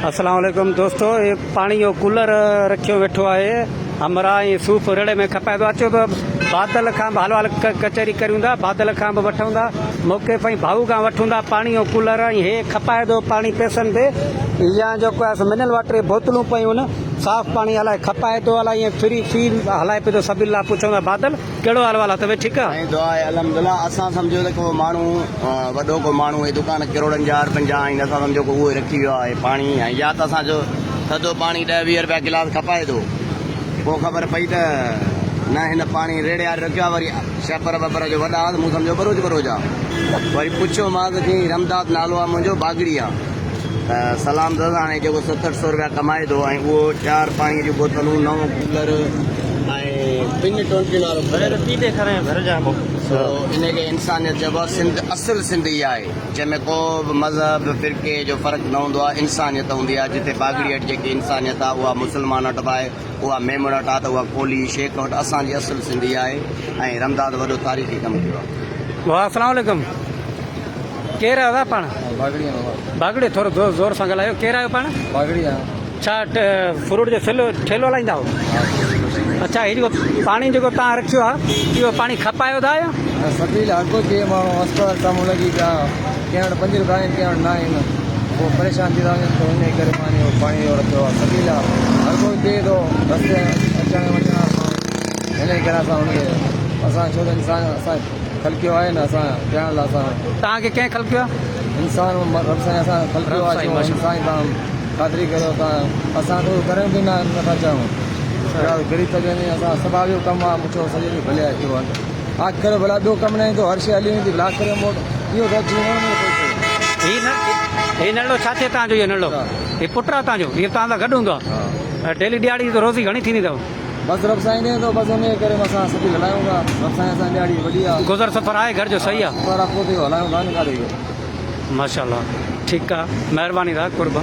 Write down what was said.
اسلام عليڪم دوستو هي پاڻي جو ڪولر رکيو ويٺو آهي همراهه ۽ صوف رڙي ۾ کپائي ٿو اچو ته بادل کان به حال احوال ڪچهري ڪريون ٿا بادل کان به وٺون ٿا موقف ۽ ڀائو کان وٺون ٿا پاڻي جو ڪولر ۽ هي کپائي ٿو پاڻي پئسن تي يا جيڪو آهي سو منرل واٽر جي بوتلون پيون آهن صاف پاڻي الائي کپائي ٿو الائي ائين فري في هلائي پيو ٿو سڀني لاء پڇون ٿا بادل ڪهڙو حال احوال آ طبيعت ٺيڪ آ. سائين دعا آهي الحمدلله اسان سمجهيو ته ڪو ماڻهو وڏو ڪو ماڻهو هي دڪان ڪروڙن جا اربن جا آهن اسان سمجهيو ڪو اهو رکي ويو آهي پاڻي ۽ يا ته اسان جو ٿڌو پاڻي ڏهه ويهه روپيا گلاس کپائي ٿو پوء خبر پئي ته نه هن پاڻي ريڙهي واري رکيو آهي وري شهپر وپر جو وڏا آ ته مون سمجهيو ٻروچ ٻروچ آ وري پڇيومانس ته چيائين رمداد نالو آ منهنجو باگڙي آ ته سلام اٿس هاڻي جيڪو ست اٺ سو روپيا ڪمائي ٿو ۽ اهو چار پاڻي جون بوتلون نئون ڪولر ۽ ٻن ٽونٽين وارو سو ان کي انسانيت چئبو آهي سنڌ اصل سنڌ اها آهي جنهن ۾ ڪو به مذهب فرقي جو فرق نه هوندو آهي انسانيت هوندي آهي جتي باگڙي وٽ جيڪي انسانيت آهي اها مسلمان وٽ به آهي اها ميمڻ وٽ آهي ته اها ڪولهي شيخ وٽ اسان جي اصل سنڌ اها آهي ۽ رمداد وڏو تاريخي ڪم ڪيو آهي. واھ اسلام عليڪم ڪير آهيو ادا پاڻ. باگڙي آهيان بابا. باگڙي ٿورو زور سان ڳالهايو ڪير آهيو پاڻ. باگڙي آهيان. ڇا فروٽ جو ٺيلو ٺيلو هلائيندا آهيو؟ ها فروٽ جو ٺيلو. اڇا هي جيڪو پاڻي جيڪو توهان رکيو آهي اهو پاڻي کپايو ٿا يا؟ نه سبيل هر ڪوئي پيئي ماڻهو اسپتال سامهون لڳي پيا ڪنهن وٽ پنج روپيا آهن ڪنهن وٽ نه آهن پوء پريشان ٿي ٿا وڃن ته انهي ڪري مان اهو پاڻي اهو رکيو آهي سبيل آهي هر ڪوئي پيئي ٿو رستي اچڻ وڃڻ وارو ماڻهو انهي ڪري اسان ان کي اسان ڇو ته انسان اسان خلقيو آهي نه اسان پيئڻ لاء اسان. توهان کي ڪنهن خلقيو آهي؟ انسان رب سائين اسان کي خلقيو آهي انسان تان خاطري ڪريو ته اسان ته اهو ڪرڻ به نه نٿا چاهيون غريب طبقي ۾ اسان سڀاء جو ڪم آهي مون چيو سڄي ڏينهن ڀلي آهي ٿيو آخر ڀلا ٻيو ڪم نه ايندو هر شيء هلي ويندي ڀلا آخر مون وٽ اهو ته اچي ويندو نه پئسو. هي نه هي ننڍڙو ڇا ٿئي توهان جو اهو ننڍڙو هي پٽ آهي توهان جو هي توهان سان گڏ هوندو آهي ڊيلي ڏهاڙي روزي گهڻي ٿيندي اٿو. بس رب سائين ڏئي ٿو بس انهي ڪري اسان سڄي هلايون ٿا رب سائين اسان ڏهاڙي وڏي آهي. گذر سفر آهي گهر جو صحيح آهي. شڪر آهي پوء ته اهو هلايون ٿا نه ڪاڏي. ماشاءالله ٺيڪ آ مهرباني ادا قرب.